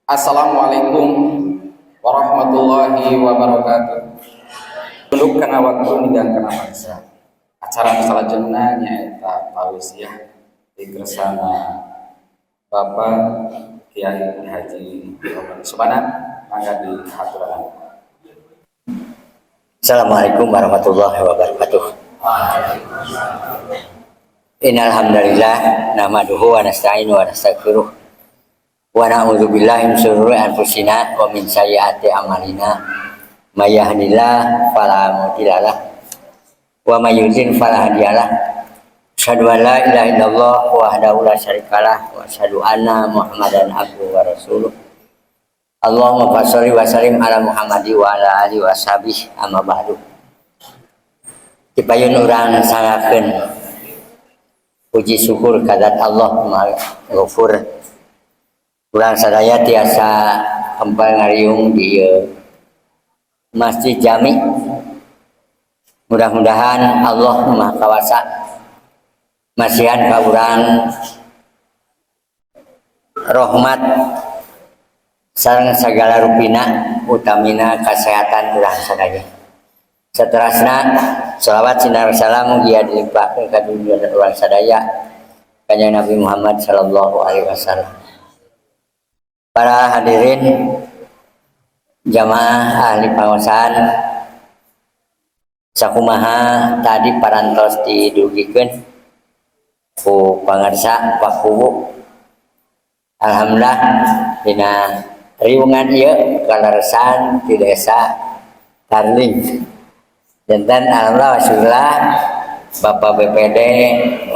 Assalamualaikum warahmatullahi wabarakatuh. Tunduk kana waktu, ninggang kana mangsa. Acara salajengna nyaeta tausiah dikersana Bapak Kiai Haji Roman Subana, mangga dihaturanan. Assalamualaikum warahmatullahi wabarakatuh. Innal hamdalillah nahmaduhu wa nasta'inu wa nastaghfiruh wa na'udzu billahi min syururi anfusina wa min sayyiati a'malina. May yahdihillahu fala mudhillalah wa may yudlil fala hadiyalah. Asyhadu an la ilaha illallah wahdahu la syarikalah wa asyhadu anna Muhammadan abduhu wa rasuluh. Allahumma sholli wa sallim ala Muhammadi wa ala alihi wa sahbihi, amma ba'du. Dipayun urang sanggakeun puji syukur ka Dzat Allah Maha Ghafur. Urang sadaya tiasa kempal ngariung di ieu Masjid Jami. Mudah-mudahan Allah Maha Kawasa masihan ka urang rahmat sareng sagala rupina, utamina kesehatan urang sadaya. Seterusnya, salawat sinar salam mugia dilimpahkeun ka dunia urang sadaya, kanjeng Nabi Muhammad sallallahu alaihi wasallam. Para hadirin, jamaah ahli pangaosan, sakumaha tadi parantos didugikeun ku pangarsa Pak Kuwu. Alhamdulillah, dina riungan ieu kaleresan di desa Tarling. Janten alhamdulillah wasyukurlah Bapak BPD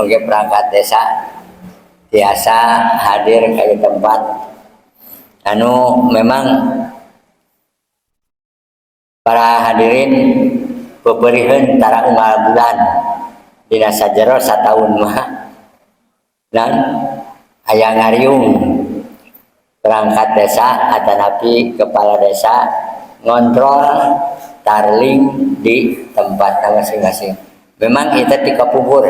oge perangkat desa tiasa hadir ke tempat anu memang para hadirin beberiheun tara unggal bulan, dina sajero sataun mah dan aya ngariung perangkat desa atanapi kepala desa ngontrol tarling di tempat masing-masing. Memang kita di kapungkur,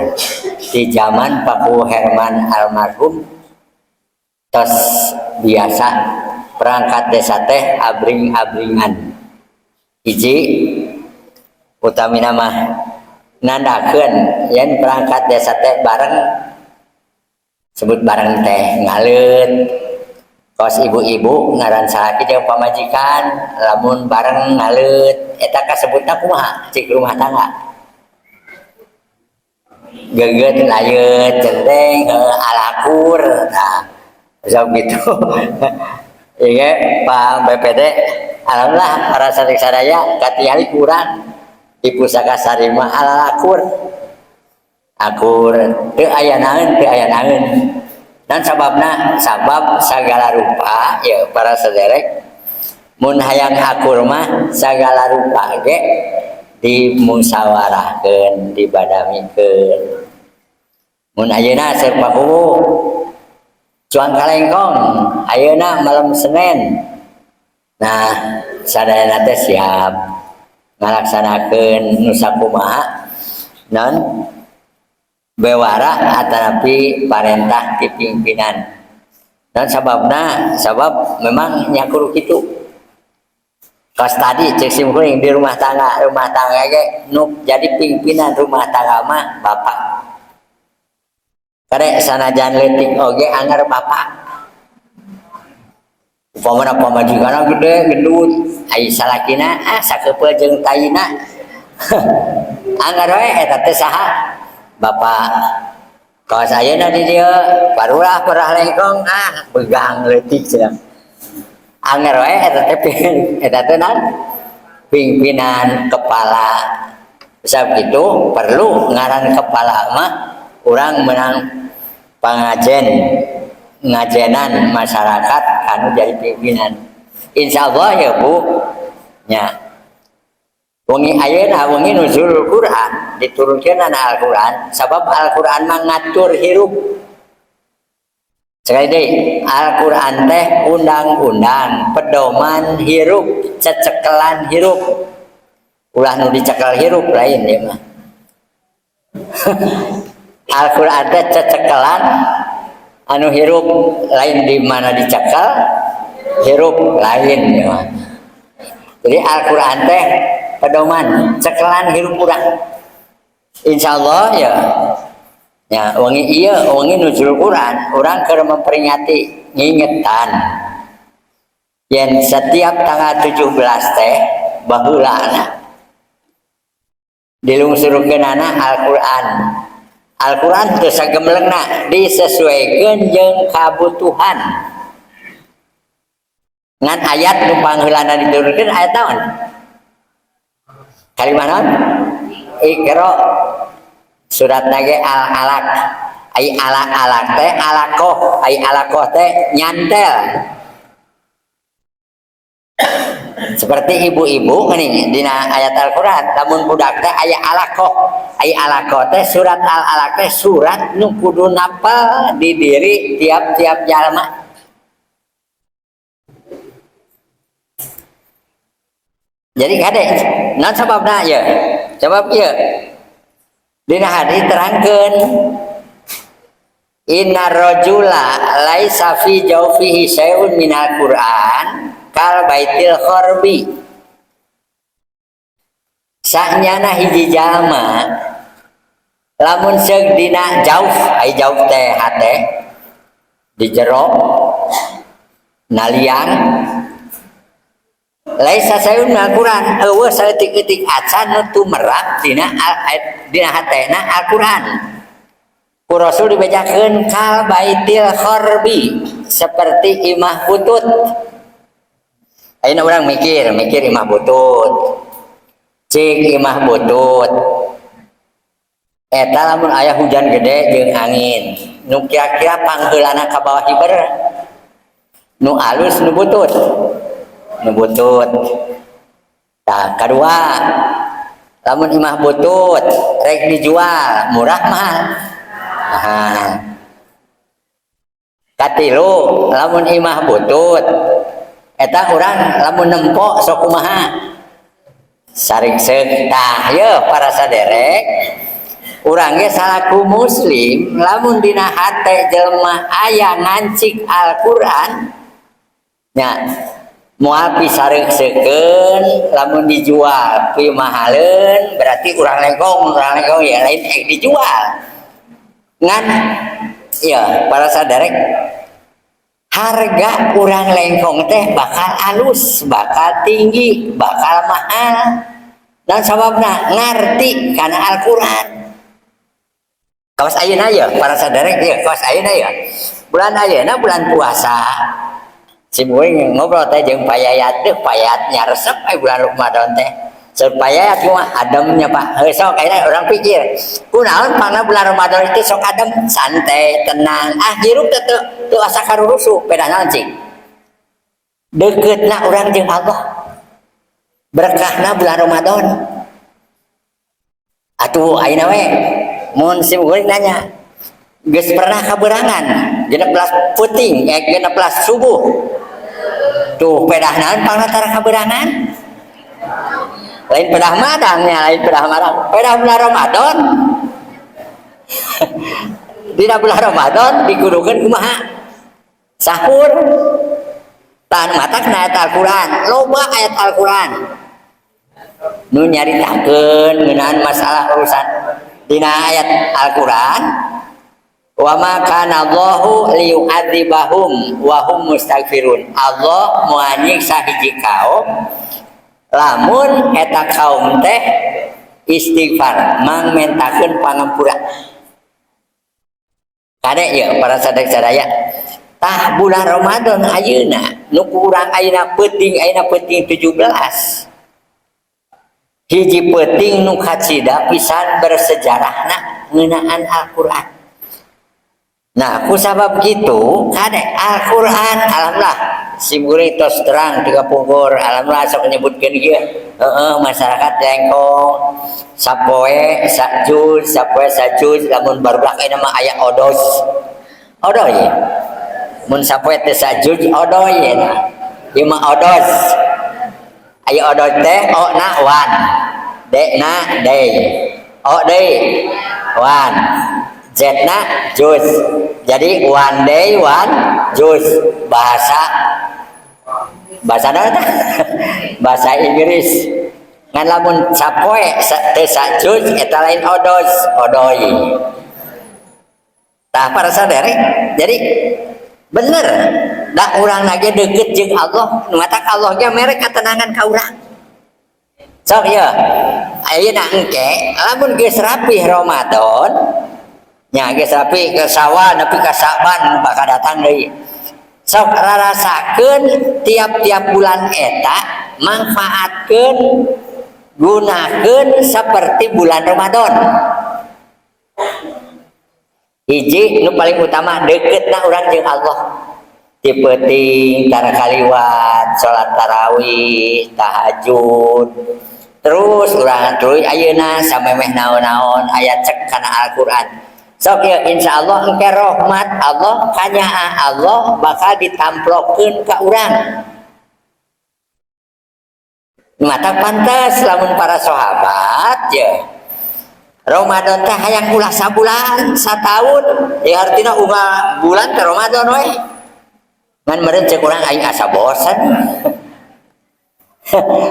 di zaman Pak Herman almarhum, tos biasa perangkat desa teh abring-abringan. Hiji utamina mah nandakeun yen perangkat desa teh bareng, sebut bareng teh ngaleut, kos ibu-ibu ngaran salaki jeung pamajikan lamun bareng ngaleut eta kasebutna kumaha cik rumah tangga? Geget layeut centeng alakur. Nah, sok gitu iya Pak BPD. Alhamdulillah, para santri sadaya katingali kurang di Pusaka Sari mah alalakur, akur, teu aya naeun, teu aya naeun. Dan sababna, sabab segala rupa ya, para sederek, mun hayang akur mah segala rupa ge dimusyawarahkeun, dibadamikeun. Mun ayeuna Seur Pak Kuwu cuang kalengkong ayeuna malam Senin, nah sadayana teh siap ngalaksanakeun nu sakumaha non bewara atanapi parentah di pimpinan. Dan sababna, sabab memang nyakur kitu. Kos tadi cek simkuring di rumah tangga, rumah tangga ge nu jadi pimpinan rumah tangga mah bapak. Kade sanajan leutik oge anger bapak. Upamana pamajikanna gede gendut, ai salakina ah sakepeul jeung taina, anger we eta teh saha? Bapak. Kawas ayeuna di dieu barulah perah lengkong ah begang leutik cenah, anger we eta teh, eta teh nan pimpinan kepala. Sebab itu perlu ngaran kepala mah urang menang pangajen, ngajenan masyarakat anu jadi pimpinan. Insya Allah ya, Bu, nya wengi ayeuna wengi nuzul Quran, diturunkeun Al-Quran, sabab Al-Quran mah ngatur hirup. Sekali deui, Al-Quran teh undang-undang, pedoman hirup, cecekelan hirup. Ulah nu dicekel hirup, lain dia mah. Al-Quran teh cecekelan anu hirup, lain di mana dicekel. Hirup lain ya. Jadi Al-Quran teh pedoman cekelan hirup urang. Insyaallah ya. Ya, wengi ieu wengi nuzul Quran, urang keur memperingati ngingetan. Yen setiap tanggal 17 teh baheulana dilungsurkeunana Al-Quran. Al-Quran teu sagemlengna, disesuaikan jeung kabutuhan. Ngan ayat nu pangheulana diturunkeun ayat naon? Kalimat naon? Iqra, surat nage al-alaq. Ai alaq-alaq teh alaqoh, ai alaqoh teh nyantel. Seperti ibu-ibu nih dina ayat Al-Qur'an, lamun budak teh aya alaqoh, ai alaqoh teh surat al-alaq teh surat nu kudu napal di diri tiap-tiap jalma. Jadi kade, naon sababna ieu? Sabab ieu dina hadis terangkeun inna rajula laisa fi jawfihi syai'un minal Qur'an kal baitil khorbi. Sanyana hiji jalma lamun seug dina jauf, ai jauf teh hate di jero naliang, laisa syai'un minal Qur'an, eueuh saeutik-eutik acan nu tumerap dina dina hatena Al-Qur'an. Ku Rasul dibejakeun kal baitil khorbi, seperti imah butut. Ayeuna urang mikir, mikir imah butut. Cik imah butut. Eta lamun aya hujan gede jeung angin, nu kira-kira pangheulana ka bawah hiber, nu alus nu butut. Nu butut. Tah kadua, lamun imah butut rek dijual murah mahal. Mahal. Katilu, lamun imah butut eta urang lamun nempo sok kumaha? Saringseuk. Tah yeuh para saderek, urang ge salaku muslim lamun dina hate jelema aya ngancik Al-Qur'an nya moal pisareuksekeun, lamun dijual pimahaleun berarti urang lengkong ya lain ek dijual. Ngan ya para saderek, harga urang lengkong teh bakal alus, bakal tinggi, bakal mahal. Dan sababna ngarti kana Al-Qur'an. Kawas ayeuna ya para saderek ya, kawas ayeuna ya. Bulan ayeuna bulan puasa. Si kuring ngobrol teh jeung payayat teh, payayat nyaresep aya bulan Ramadan teh. Supaya aku mah ademnya Pak. Heuh sok ayeuna urang pikir, kunaon pangna bulan Ramadan itu sok adem, santai, tenang. Ah hirup teh teu asa karurusuh, beda naon cing. Deketna urang jeung Allah. Berkahna bulan Ramadan. Atuh ayeuna we mun sim kuring nanya, geus pernah kaberangan 16 peuting, 16 subuh. Tuh pedah naon pangna tara kaberangan? Lain pedah madangnya, lain pedah madang, pedah bulan Ramadan. Dina bulan Ramadan dikudukeun kumaha? Sahur. Tahan mata kena ayat Al-Qur'an, loba ayat Al-Qur'an. Nu nyaritakeun ngeunaan masalah urusan dina ayat Al-Qur'an, wa ma kana Allahu liyu'adzibahum wa hum mustaghfirun. Allah moal nyiksa hiji kaum lamun eta kaum teh istighfar, mangmentakeun pangampura. Kade ya para sadek sadaya, tah bulan Ramadan ayeuna nu kurang ayeuna peuting 17. Hiji peuting nu kacida pisan bersejarahna ngeunaan Al-Qur'an. Nah, ku sabab kitu kade Al-Qur'an alhamdulillah sim kuring tos terang tiga pungkur, alhamdulillah sok nyebutkeun ieu. Heeh, masyarakat lengkong sapoe sajuz, sapoe sajuz, lamun barudak ayeuna mah aya odos. Odoy. Mun sapoe teh sajuz odoy ye na. Ieu mah odos. Aya odos teh o na wan. D na day. O deui wan. Z na juz. Jadi one day one juz bahasa Bahasa naon tah? Bahasa Inggris. Ngan lamun sapoe teu sajuz eta lain odos, odoy. Tah, para saudara, jadi bener da urang lagi deket jeung Allah, nu matak Allah ge mere katenangan ka urang. Sok ya, ayeuna engke lamun geus rapih Ramadan nya, geus rapih ke Sawal nepi ka Sa'ban bakal datang deui. Sok rarasakeun tiap-tiap bulan eta, manfaatkeun, gunakeun seperti bulan Ramadan. Hiji nu paling utama, deketna urang jeung Allah. Ti peuting tara kaliwat salat tarawih, tahajud. Terus urang terus ayeuna samemeh naon-naon aya cek kana Al-Qur'an. Sok ya, insyaallah engke rahmat Allah, kanyaah Allah bakal ditamplokeun ka urang. Mata pantas lamun para sahabat ya, Ramadan teh hayang ulah sabulan, satahun ya, artinya unggal bulan teh Ramadan we. Ngan meureun cek urang, aing asa bosan.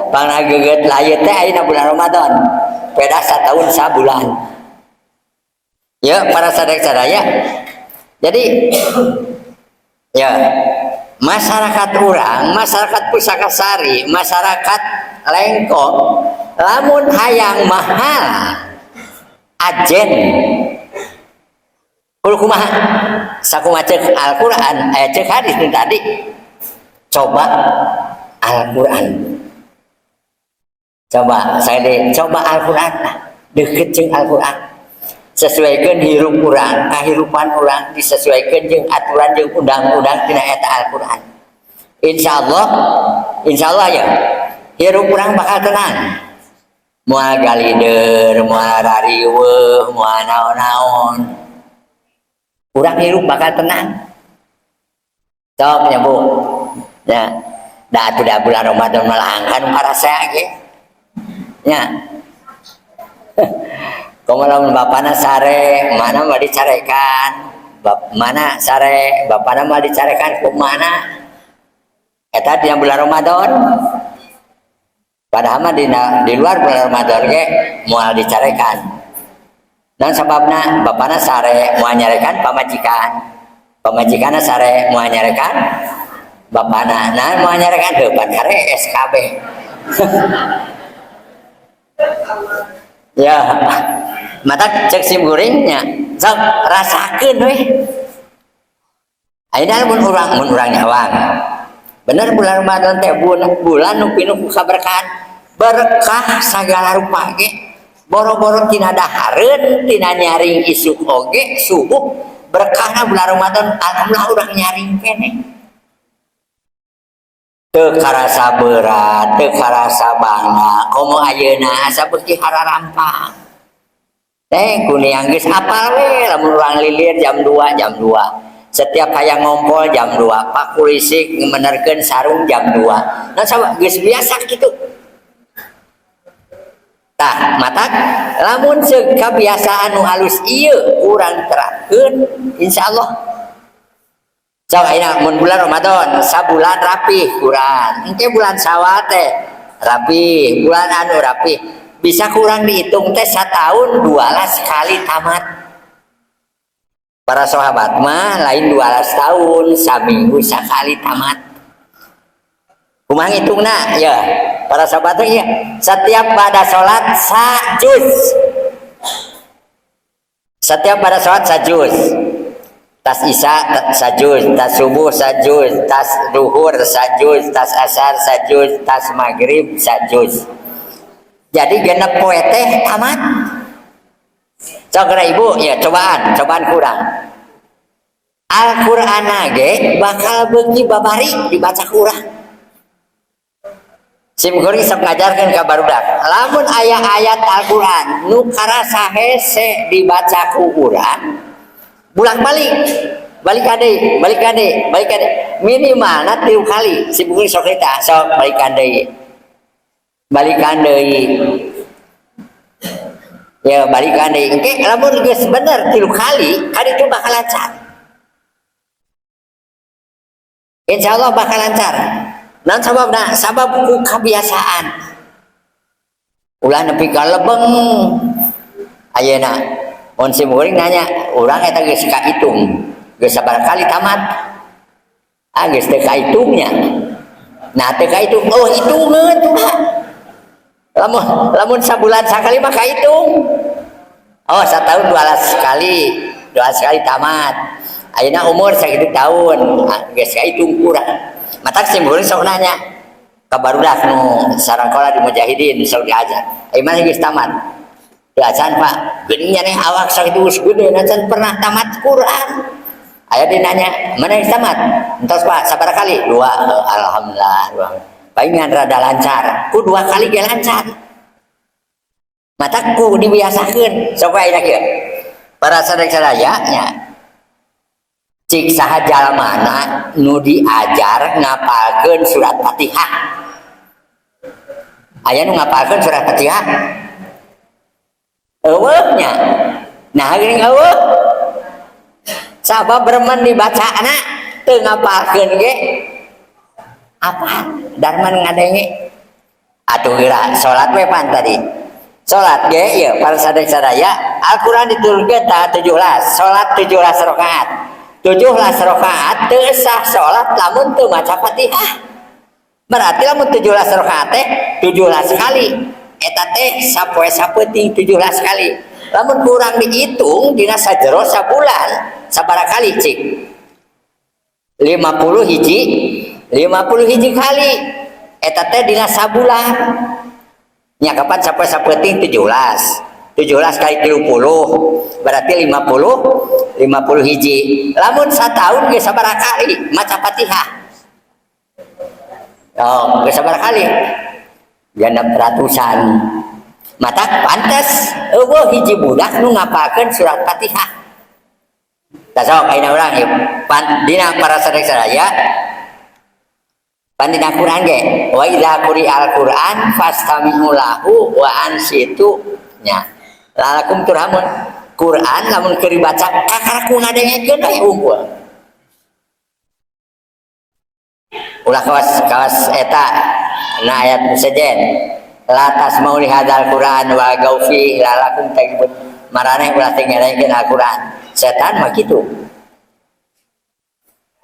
Pangna geget layet teh ayeuna bulan Ramadan. Beda satahun sabulan. Ya, para sadaya sadaya. Jadi ya, masyarakat urang, masyarakat Pusakasari, masyarakat Lengkong, lamun hayang mahal ajen kudu kumaha? Sakumaha cek Al-Qur'an, aya cek hadis nu tadi, coba Al-Qur'an. Coba saya deh, coba Al-Qur'an, deket jeung Al-Qur'an. Sesuaikan hirup urang, kehidupan urang disesuaikan jeung aturan jeung undang-undang tina eta Al-Qur'an. Insya Allah, insya Allah ya, hirup urang bakal tenang. Moal galider, moal rariweuh, moal naon-naon. Urang hirup bakal tenang. Sok nya, Bu. Ya. Da atuh da bulan Ramadan malah angkan parasea ge. Nya. Komo lamun bapana sare, mana mah dicarekan. Bap, mana sare, bapana mah dicarekan kumana? Eta dina bulan Ramadan. Padahal mah di luar bulan Ramadan ge moal dicarekan. Dan sebabna bapana sare moal nyarekan pamajikan. Pamajikanna sare moal nyarekan bapana. Nah, moal nyarekan heuh pan sare SKB. Ya, mata cek sim kuringnya sok rasakeun we. Ayeuna mun urang nyawang bener bulan Ramadan teh bulan, bulan nu pinuh ku kaberkahan, berkah sagala rupa ge, boro-boro tina dahareun, tina nyaring isuk oge subuh berkahna bulan Ramadan. Alhamdulillah, urang nyaring keneh, teu karasa berat, teu karasa bangga. Komo ayeuna asa beuki hararampang teh kuniang, geus apal we lamun urang lilir jam 2, jam 2. Setiap hayang ngompol jam 2, pakulisik menerkeun sarung jam 2. Nah, sama geus biasa kitu. Tah, matak lamun ceuk kabiasaan nu halus ieu urang terapkeun, insyaallah. Sok ayeuna mun bulan Ramadan sabulan rapih Quran. Engke bulan Syawal teh rapih, bulan anu rapih. Bisa kurang dihitung teh setahun 12 kali tamat. Para sahabat mah lain 12 tahun, saminggu sekali tamat. Kumaha ngitungna? Ya, para sahabat teh ya, setiap pada sholat sajuz. Setiap pada sholat sajuz. Tas isya sajuz, tas subuh sajuz, tas duhur sajuz, tas asar sajuz, tas maghrib sajuz. Jadi genep poe teh tamat. Sok, Ibu ya, cobaan, cobaan kurang. Al-Qur'an ge bakal beuki babari dibaca kurang. Sim kuring sok ngajarkeun ka barudak. Lamun aya ayat Al-Qur'an nu karasa hese dibaca ku urang, bolak-balik, balik deui, balik deui, balik deui. Minimalna 3 kali. Sim kuring sok eta, sok balikan deui. Balikan deui. Ya, balikan deui. Engke lamun geus bener 3 kali, kali itu bakal lancar. Insya Allah bakal lancar. Naon sababna? Sabab ku kabiasaan. Ulah nepi ka lebeng ayeuna. Mun sim kuring nanya, urang eta geus kahitung. Geus sabaraha kali tamat? Ah, geus teu kahitungnya. Nah, teu kahitung, oh hitungeun tuh. Lamun lamun sabulan sakali mah kahitung. Oh, setahun 12 kali, 12 kali tamat. Ayeuna umur sakitu tahun, ah, geus kahitung kurang. Matak sim kuring sok nanya ka barudak nu sarangkola di Mujahidin sok diajar. Ayeuna mana geus tamat? Teu acan, Pak. Geuning nya awak sakitu geus gede acan pernah tamat Quran. Aya dia nanya, mana yang tamat? Entos Pak, sabaraha kali? Dua. Oh, alhamdulillah, dua. Palingan rada lancar. Ku dua kali ge lancar. Mata ku dibiasakeun. Sok ayeuna kieu. Para sadaya nya. Cik saha jalmana nu diajar ngapalkeun surat Fatihah. Aya nu ngapalkeun surat Fatihah? Eueuh nya. Nah, geuning eueuh. Sabab remen dibacana teu ngapalkeun ge apa darman ngadenge atuh geura salat we pan tadi. Salat ge ieu para sadaya Al-Qur'an diturunkeun ta 17, salat 17 rakaat. 17 rakaat teu sah salat lamun teu maca Fatihah. Berarti lamun 17 rakaat teh 17 kali. Eta teh sapoe sapeuting 17 kali. Lamun kurang dihitung dina sajero sabulan sabaraha kali cik? 50 hiji, 50 hiji kali. Eta teh dina sabulan. Nya kapan sapoe sapeuting 17. 17 kali 30 berarti 50 hiji. Lamun satahun geus sabaraha kali maca Fatihah? Oh, geus sabaraha kali? Genep ratusan. Mata pantes eueuh hiji budak nu ngapalkeun surat Fatihah. Tah sok ayeuna urang ieu pan dina para sadaya pan dina Quran ge wa idza quri'al Quran fastami'u lahu wa ansitu nya lalakum turhamun. Quran lamun keur dibaca kakara ku ngadengekeun we unggul. Ulah kawas kawas eta na ayat sejen la tasma'u li hadzal Quran wa gau fi lalakum tagbun. Maraneh ulah teu ngedengekeun Al-Quran. Setan mah kitu.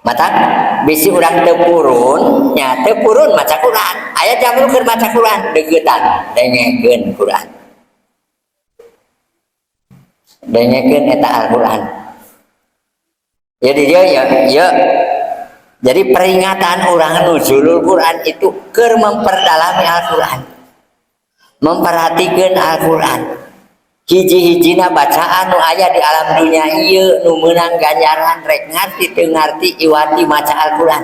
Mata bisi urang teu purun nya teu purun maca Quran. Aya jam keur maca Quran deuketan dengekeun Quran. Dengekeun eta Al-Quran. Jadi dia ya, ya. Jadi peringatan orang nuzulul Quran itu keur memperdalami Al-Quran, memperhatikan Al-Quran. Hiji-hijina bacaan nu aya di alam dunia ieu nu meunang ganjaran rek ngarti teu ngarti iwati maca Al-Quran.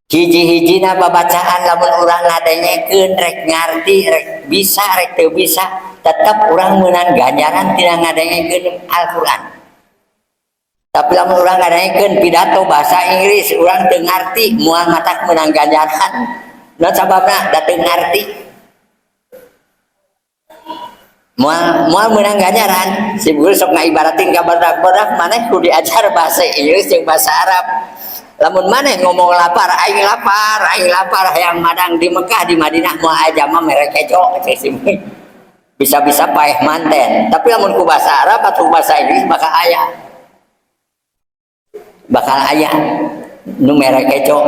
Hiji-hijina babacaan lamun urang ngadengekeun rek ngarti rek bisa rek teu bisa tetep urang meunang ganjaran tina ngadengekeun Al-Quran. Tapi lamun urang ngadengekeun pidato bahasa Inggris urang teu ngarti moal matak meunang ganjaran. Naon sababna? Da teu ngarti. Moal moal meunang ganjaran. Si guru sok ngaibaratin ka barudak-barudak maneh kudu diajar bahasa Inggris jeung bahasa Arab. Lamun maneh ngomong lapar, aing lapar hayang madang di Mekah di Madinah moal aya mah mere keco cek si guru. Bisa-bisa paeh manten. Tapi lamun ku bahasa Arab atau bahasa Inggris bakal aya. Bakal aya nu mere keco.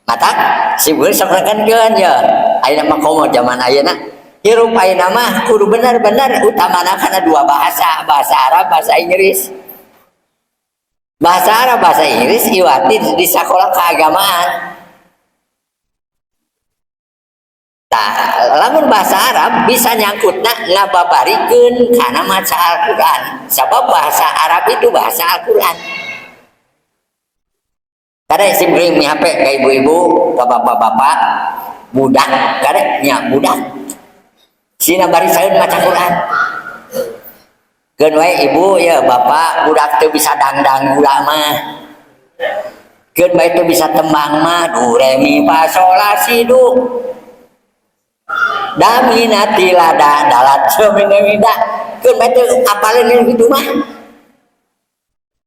Matak si guru sok nekankeun ya. Ayeuna mah komo zaman ayeuna. Hirup ayeuna mah kudu bener-bener utamana kana dua bahasa, bahasa Arab, bahasa Inggris. Bahasa Arab, bahasa Inggris iwati di sekolah keagamaan. Tah, lamun bahasa Arab bisa nyangkutna ngababarikeun kana maca Al-Qur'an. Sabab bahasa Arab itu bahasa Al-Qur'an. Kada sim kuring mi HP ka ibu-ibu, ka bapak-bapak, budak, kada nya budak. Sina bari saeun maca Quran. Keun wae ibu ya bapak budak teu bisa dangdang gula mah. Keun bae teu bisa tembang mah do re mi fa sol la si do. Daminati lada dalat seminda. Keun bae teu apaleun kitu mah.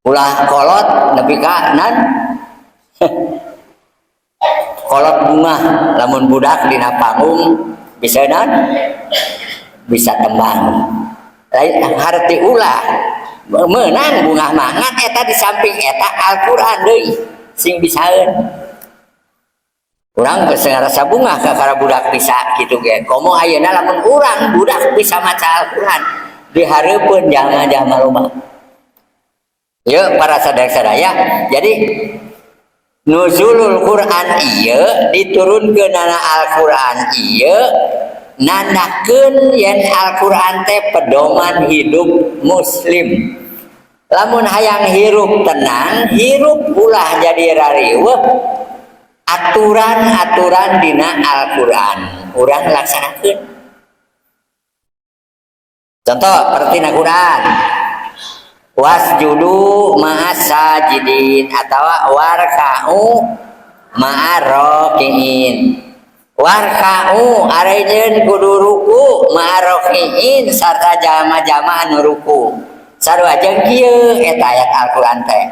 Ulah kolot nepi ka nan Kolot bungah lamun budak dina panggung bisa naon? Bisa tembang. Lain harti ulah meunang bungah mah ngan eta di samping eta Al-Qur'an deui sing bisaeun. Urang geus ngarasa bungah ka kara budak bisa kitu ge. Komo ayeuna lamun urang budak bisa maca Al-Qur'an dihareupeun jalma-jalma loba. Yeuh para sadaya-sadaya, jadi nuzulul Quran ieu diturunkeunana Al-Quran ieu nandakeun yen Al-Quran teh pedoman hidup muslim. Lamun hayang hirup tenang, hirup ulah jadi rariweuh, aturan-aturan dina Al-Quran urang laksanakeun. Contoh seperti na Quran, wasjudu ma'as sajidin atau warka'u ma'ar raki'in. Warka'u arejeun kudu ruku ma'ar raki'in sarta jama-jama anu ruku. Sarua jeung kieu eta ayat Al-Qur'an teh.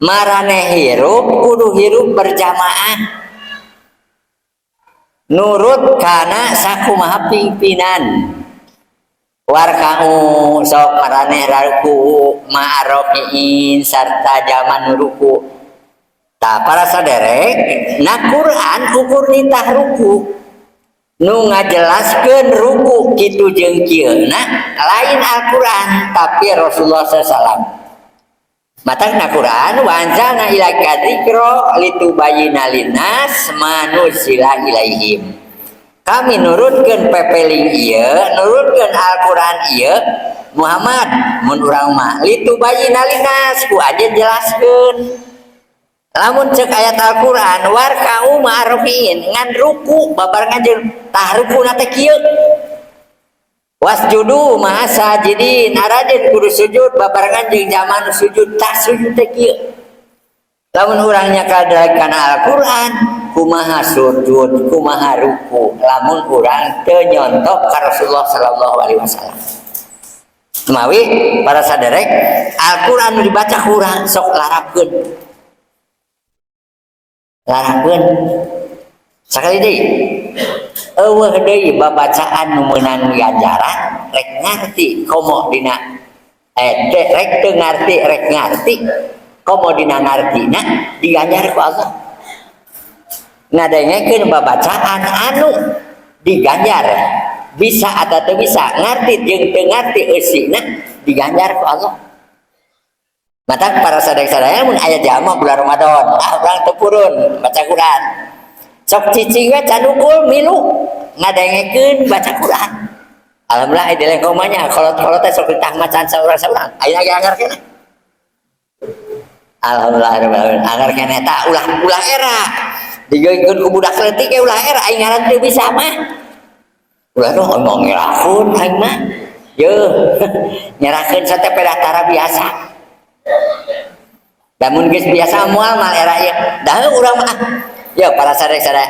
Maraneh hirup kudu hirup berjamaah. Nurut kana sakumaha pimpinan. Warka'u sok maraneh ruku ma'ar raki'in sarta jama nu ruku. Tah para saderek na Quran ukur nitah ruku. Nu ngajelaskeun ruku kitu jeung kieu na lain Al-Qur'an tapi Rasulullah sallallahu alaihi wasallam. Matak na Quran wa anzalna ilaika dzikra litubayyina linnas ma nuzila ilaihim. Kami nurutkeun pepeling ieu, nurutkeun Al-Qur'an ieu Muhammad mun urang mah litubayyina linnas ku aja jelaskeun. Lamun cek ayat Al-Qur'an warka'u ma'arufin ngan ruku babarengan jeung tah rukuna teh kieu. Wasjudu ma'as sajidin aranjeun kudu sujud babarengan jeung zaman sujud tah sujud teh kieu. Lamun urang nyakal kana Al-Qur'an kumaha sujud kumaha ruku lamun urang teu nyontoh ka Rasulullah sallallahu alaihi wasallam. Mawi para saderek Al-Qur'an nu dibaca kurang sok larapkeun. Larapkeun sakali deui eueuh deui babacaan nu meunang ganjaran rek ngarti komo dina rek teu ngarti rek ngarti komo dina ngartina diganjar ku Allah. Ngadengekeun babacaan anu diganjar bisa atau teu bisa ngarti jeung teu ngarti eusina diganjar ku Allah. Mata para sadaya-sadaya mun aya jama bulan Ramadan, ah urang teu purun baca Quran. Sok cicing we canukul milu ngadengekeun baca Quran. Alhamdulillah di lengkong mah nya kolot-kolot teh sok ditah macan saurang-saurang. Ayeuna ge anggar keneh. Alhamdulillah rabbil alamin. Anggar keneh tah ulah era. Digeungkeun ku budak leutik ge ulah era aing ngaran teu bisa mah. Ulah tuh ngomong nyerahkeun aing mah. Yeuh, nyerahkeun sate pedah tara biasa. Lamun geus biasa moal mal era ieu. Dah urang mah. Ya para sadaya-sadaya.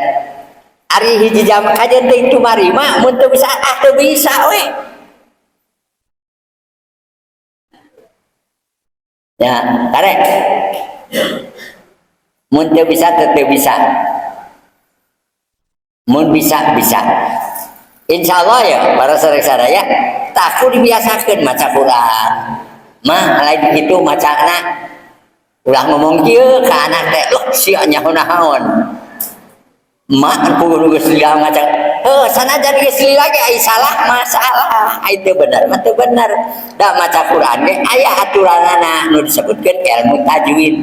Ari hiji jam kajeun teh tumari mah mun teu bisa ah teu bisa we. Ya, tarik. Mun teu bisa teu bisa. Mun bisa bisa. Insyaallah ya para sadaya-sadaya tak dibiasakeun maca Quran. Mah lain kitu macana. Ulah ngomong kieu ka anak teh, loh sia nyaho naon. Mak kudu geus lila maca. Heuh sanajan geus lila ge ai salah masalah, ai teu bener mah teu bener. Da maca Quran ge aya aturanana nu disebutkeun ilmu tajwid.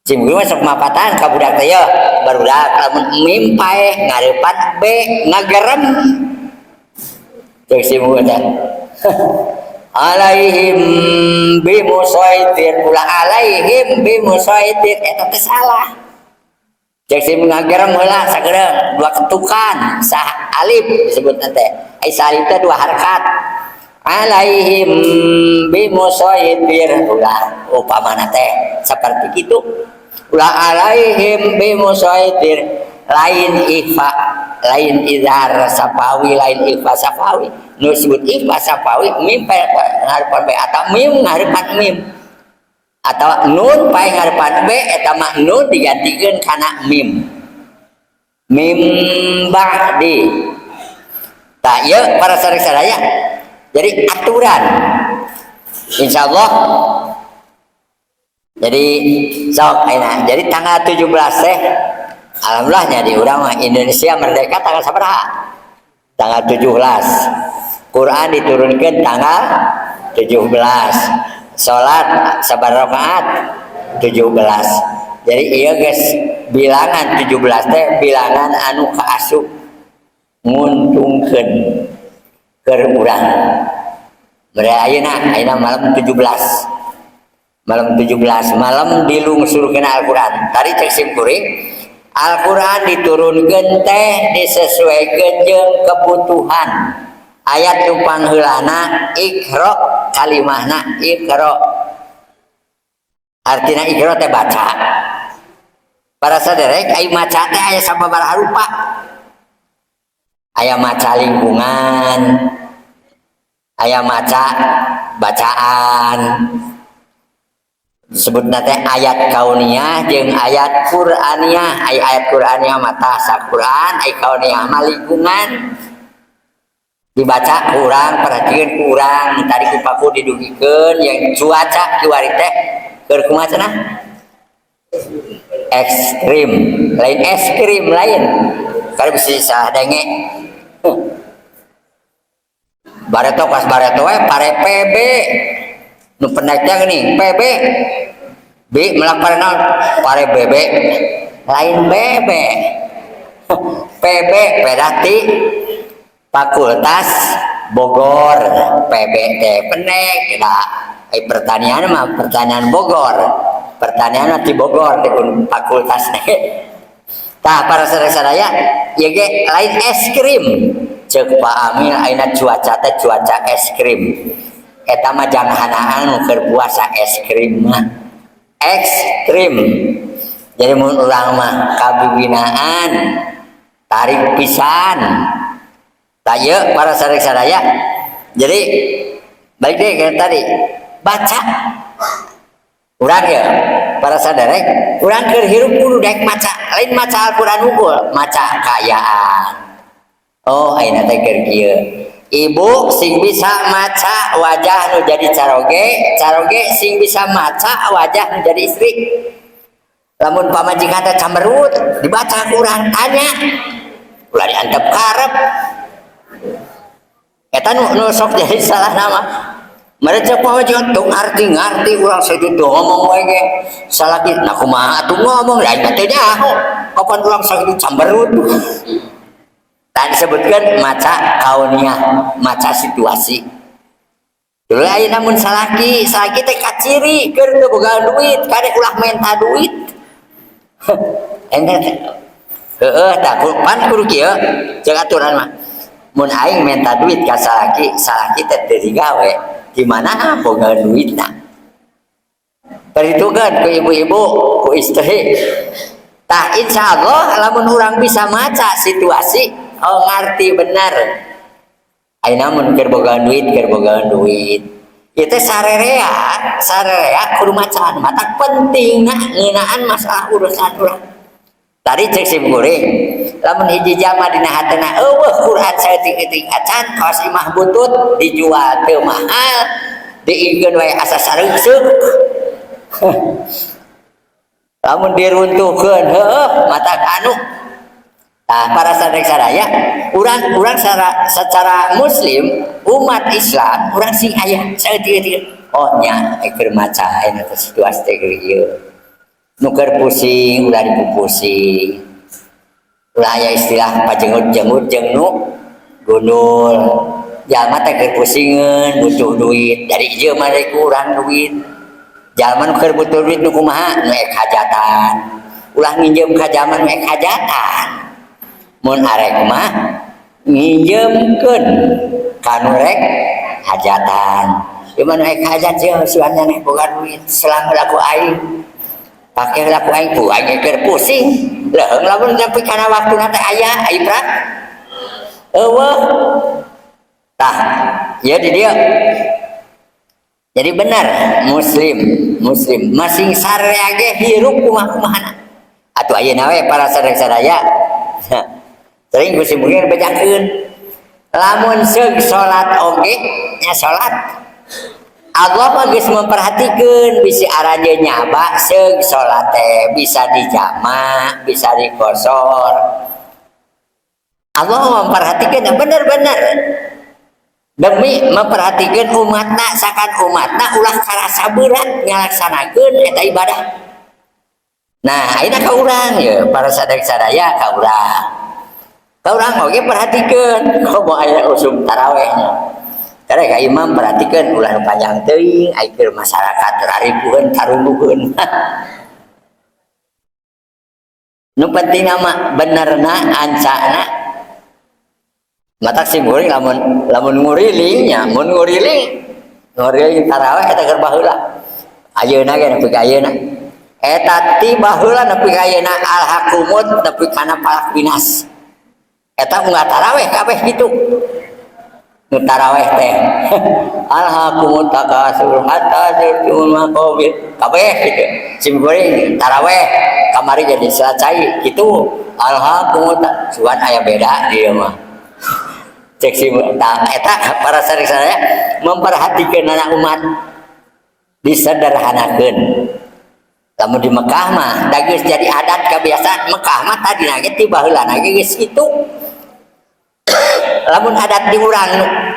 Cing mah sok mapatan ka budak teh yeuh, barudak lamun mim paeh ngareupan b ngagerem. Cek si mah teh. Alaihim bimusaitir ulah alaihim bimusaitir eta teh salah. Cek si ngagerem heula sageureng dua ketukan sah alif disebutna teh. Ai salif teh dua harakat. Alaihim bimusaitir ulah upamana teh saperti kitu. Ulah alaihim bimusaitir lain ifa lain izhar safawi lain ifa safawi. Nu disebut ifa safawi mim ngarepan b atau mim ngarepan mim. Atau nun paeh ngarepan B, eta mah nun digantikeun kana mim. Mim ba'di. Tah, ieu para sadaya sadaya. Jadi aturan. Insyaallah jadi sok ayeuna. Jadi tanggal 17 teh alhamdulillahnya di urang mah Indonesia merdeka tanggal sabaraha? Tanggal 17. Quran diturunkan tanggal 17. Salat sabaraha rakaat? 17. Jadi iya guys, bilangan 17 teh bilangan anu kaasup nguntungkeun keur urang. Mereka ayeuna, ayeuna malam 17, malam 17, malam dilungsurkeun Al-Qur'an. Tadi cek sim kuring, Al-Qur'an diturunkeun teh disesuaikan jeung kebutuhan. Ayat nu pangheulana iqra, kalimahna iqra, artina iqra teh baca. Para saderek, ai maca teh aya sababaraha rupa. Aya maca lingkungan, aya maca bacaan, disebut teh ayat kauniyah jeung ayat Qur'aniyah. Ay ayat Qur'aniyah mah tasa Quran, ay kauniyah mah lingkungan, dibaca kurang perhatikan kurang. Tadi ku paku didugikeun yang cuaca kiwari teh keur kumaha cenah? Ekstrim, lain es krim, lain. Kalau bisa salah denge. Bareto kas bareto we pare PB nu pendeknya gini PB B melak pare naon? Pare BB, lain BB, PB berarti Fakultas Bogor. PB teh pendek da. Eh, pertanian mah pertanian Bogor, pertanian mah di Bogor di fakultas. Tah, para sadaya, ieu ge lain es krim. Cek Pak Amil, ayeuna cuaca teh cuaca es krim. Eta mah janghanaan nu keur puasa, es krim mah ekstrim. Jadi mun urang mah kabibinaan tarik pisan. Tah, ieu para sadaya. Jadi balik deh ke tadi, baca. Urang ya, para saderek, urang keur hirup kudu daek maca, lain maca Al-Qur'an unggul, maca kaayaan. Oh, ayeuna teh keur kieu. Ibu sing bisa maca wajah nu jadi caroge, caroge sing bisa maca wajah nu jadi istri. Lamun pamajikan teh camberut, dibaca Quran, tanya. Ulah diantep karep. Eta nu, nu sok jadi salah nama. Mereka pamajikan tuh ngarti-ngarti urang sakitu ngomong we ge. Salah kieu, nah kumaha atuh ngomong, lain mah teu nyaho. Kapan urang sakitu camberut. Tadi disebutkan maca kauniyah, maca situasi. Dulu aya namun salaki, salaki teh kaciri keur teu boga duit, kadek ulah menta duit. Ente heeh tah pan kudu kieu, ceuk aturan mah. Mun aing menta duit ka salaki, salaki teh teu digawe, di mana boga duitna? Perhitungkan ku ibu-ibu, ku istri. Tah, insya Allah lamun urang bisa maca situasi, oh ngerti bener. Ayeuna mun keur boga duit, keur boga duit. Itu sarerea, sarerea kudu macaan, mata penting nah ngeunaan masalah urusan urang. Tadi cek sim kuring, lamun hiji jalma dina hatena eueuh Quran saeutik-eutik acan, kawas imah butut dijual teu mahal, diingkeun we asa sareungseuk. Lamun diruntuhkeun heueuh mata anu. Nah, para sadaya sadaya, urang urang secara, secara muslim, umat Islam, urang sing aya saeutik-eutik. Oh nya, keur maca ayeuna teh situasi teh keur ieu. Nu keur pusing ulah dipupusing. Ulah aya istilah pajengut-jengut jeung nu gundul. Jalma teh keur pusingeun butuh duit, dari ieu mah kurang duit. Jalma nu keur butuh duit nu kumaha? Nu ek hajatan. Ulah nginjem ka jalma nu ek hajatan. Mun arek mah nginjemkeun ka nu rek hajatan. Ieu mah nu ek hajat sieun sugan nyaneh boga duit, selang heula ku aing. Pake heula ku aing, ku aing keur pusing. Leuheung lamun nepi kana waktuna teh aya ai prak. Eueuh. Tah, ieu di dieu. Jadi benar muslim, muslim masing sarea ge hirup kumaha-kumahana. Atuh ayeuna we para sadaya, sering ku simkuring bejakeun. Lamun seug salat oge nya salat, Allah mah geus memperhatikeun bisi aranjeun nyaba seug salat teh bisa dijama, bisa dikosor. Allah memperhatikan bener-bener demi memperhatikan umatna, sakan umatna ulah karasa berat ngalaksanakeun eta ibadah. Nah, ayeuna ka urang ya, para sadaya ka urang. Ka urang oge perhatikeun komo aya usum tarawehnya. Karena ka imam perhatikeun ulah nu panjang teuing, ai keur masyarakat raripuheun taruluheun. Nu penting mah benerna ancana. Matak simkuring lamun lamun nguriling nya, mun nguriling nguriling taraweh eta keur baheula. Ayeuna ge nepi ka ayeuna. Eta ti baheula nepi ka ayeuna alhakumut nepi kana falaq binas. Eta unggal taraweh kabeh kitu. Nu taraweh teh alhakumut takasur hatta zurtumul maqabir kabeh kitu. Simkuring taraweh kamari jadi selesai kitu alhakumut sugan aya beda di dieu mah. Cek si eta para sadaya memperhatikan anak umat disederhanakeun. Lamun di Mekah mah da geus jadi adat kebiasaan Mekah mah tadi ge ti baheulana ge geus kitu. Lamun adat di urang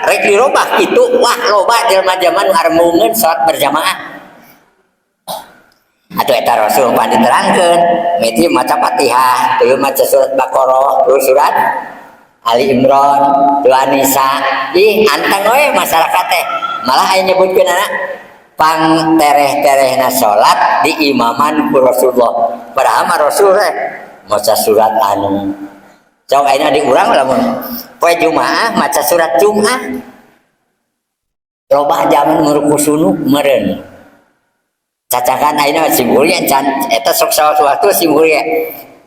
rek dirobah kitu, wah loba jelema zaman nu arembungeun salat berjamaah. Atuh eta Rasul pan diterangkeun, miti maca Fatihah, tuluy maca surat Baqarah, tuluy surat Ali Imran, tuluy An-Nisa. Ih, anteng we masyarakat teh. Malah aya nyebutkeun anak pang tereh-terehna salat di imaman ku Rasulullah. Padahal mah Rasul teh maca surat anu. Sok ayeuna di urang lamun poe Jumaah maca surat Jumaah. Loba zaman ngurukusunu meureun. Cacakan ayeuna simkuring can eta sok sawaktu-waktu simkuring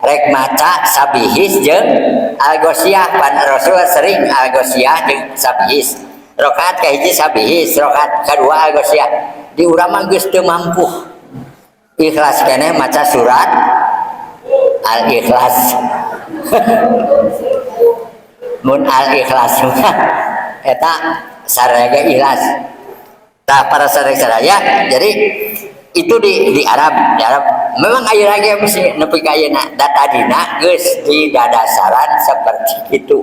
rek maca sabihis jeung al-ghosyiyah, pan Rasul sering al-ghosyiyah jeung sabihis. Rakaat kahiji sabihis, rakaat kadua al-ghosyiyah. Di urang mah geus teu mampu. Ikhlas keneh maca surat Al-Ikhlas. Mun Al-Ikhlas eta sarega ikhlas. Tah para sadaya, jadi itu di Arab, di Arab memang ayeuna ge mesti nepi ka ayeuna da tadina geus didadasaran seperti itu.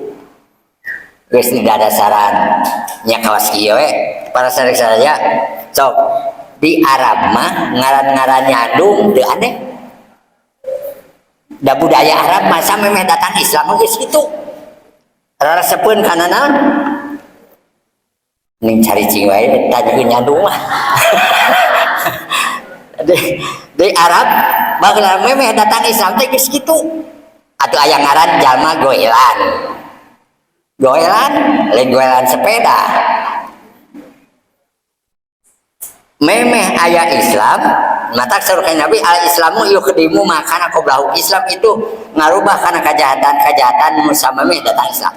Geus didadasaran nya kawas kieu we para sadaya. Sok di Arab mah ngaran-ngaran nyandung teu aneh. Da budaya Arab masa memeh datang Islam geus kitu. Rarasepeun kana naon? Ning cari cing wae tanyakeun nyandung mah. Di Arab baheula memeh datang Islam teh geus kitu. Atuh aya ngaran jalma goelan. Goelan, lain goelan sepeda. Memeh aya Islam, matak saur ka Nabi al-Islamu yukhdimu ma kana qablahu. Islam itu ngarubah kana kejahatan-kejahatan nu samemeh datang Islam.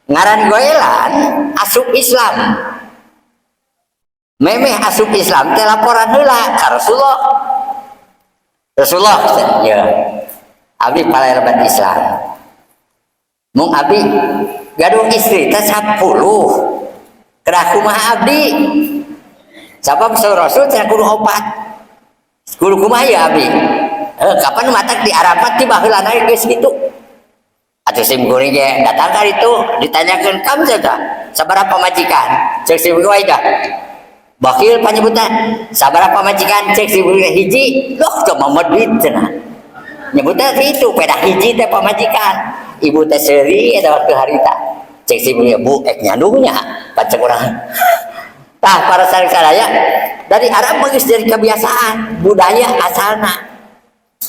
Ngaran goelan asup Islam. Memeh asup Islam teh laporan heula ka Rasulullah. Rasulullah ya. Abdi palaerban Islam. Mung abdi gaduh istri teh 10. Kedah kumaha abdi? Sabab saur Rasul cenah kudu opat. Kudu kumaha ya abdi? Kapan matak di Arafat ti baheulana geus kitu. Atuh sim kuring ge datang ka ditu ditanyakeun kam saja sabaraha pamajikan? Ceuk sim kuring wae dah. Bakil panyebutan sabaraha pamajikan? Ceuk sim kuring hiji. Loh teu mamad duit cenah. Nyebutna kitu pedah hiji teh pamajikan. Ibu teh seuri eta waktu harita. Ceuk sim kuring bu ek nyandungnya pacek urang. Tah para sadaya dari Arab mah geus jadi kebiasaan budaya asalna.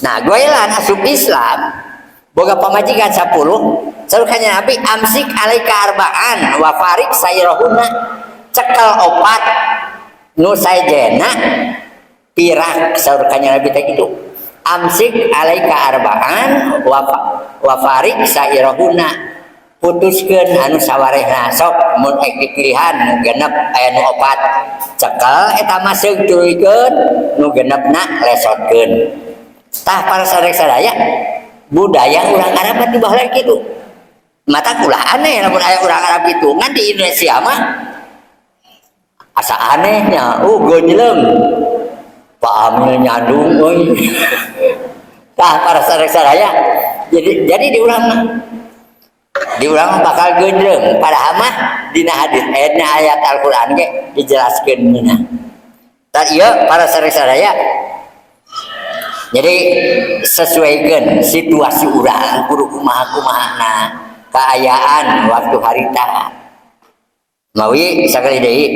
Nah goelan asup Islam boga pamajikan 10, saur ka Nabi amsik alaika arba'an wa farik sayrahuna, cekel opat nu sajena pirak saur ka Nabi teh kitu. Amsik alaika arba'an wa farik sayrahuna, Putuskeun anu sawarehna sok mun ek dipilihan nu genep aya nu opat. Cekel eta mah seug tuluykeun, nu genepna lesotkeun. Tah para sadaya sadaya budaya urang Arab mah baheula kitu. Mata ulah aneh lamun aya urang Arab kitu. Ngan di Indonesia mah asa anehnya, gonjleng. Pak Amil nyandung euy. Tah para sadaya sadaya jadi di urang mah di urang mah bakal gonjleng padahal mah dina hadis dina ayat Al-Qur'an ge dijelaskeun meunang. Tah ieu para sadaya sadaya jadi sesuaikan situasi urang kudu kumaha-kumahana kaayaan waktu harita. Mawi sakali deui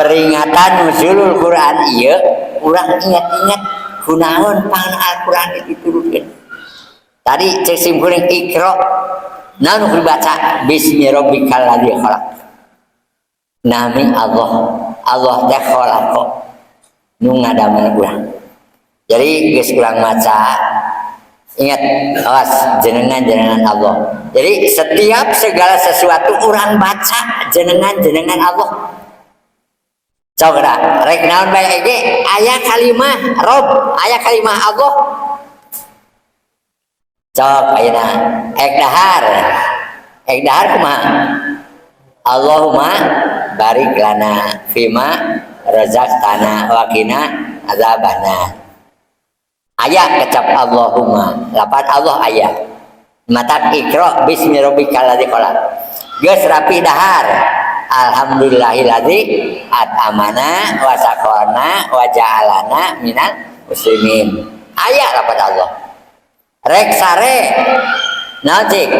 peringatan nuzulul Quran ieu urang ingat-ingat kunaon pangna Al-Quran itu diturunkeun. Tadi cek simkuring Iqra naon nu dibaca bismi rabbikal ladzi khalaq. Nami Allah, Allah teh khalaqa nu ngadamel urang. Jadi geus urang maca ingat awas jenengan-jenengan Allah. Jadi setiap segala sesuatu urang baca jenengan-jenengan Allah. Coba dah, rek naon bae ge aya kalimah Rob, aya kalimah Allah. Cok ayeuna ek dahar. Ek dahar kumaha? Allahumma barik lana fima razaqtana wa qina azabannar. Aya kecap Allahumma, lapan Allah aya. Matak Iqra bismi rabbikal ladzi khalaq. Geus rapi dahar. Alhamdulillahilladzi at'amana wa saqana wa ja'alana minal muslimin. Aya lapan Allah. Rek sare. Naon cik?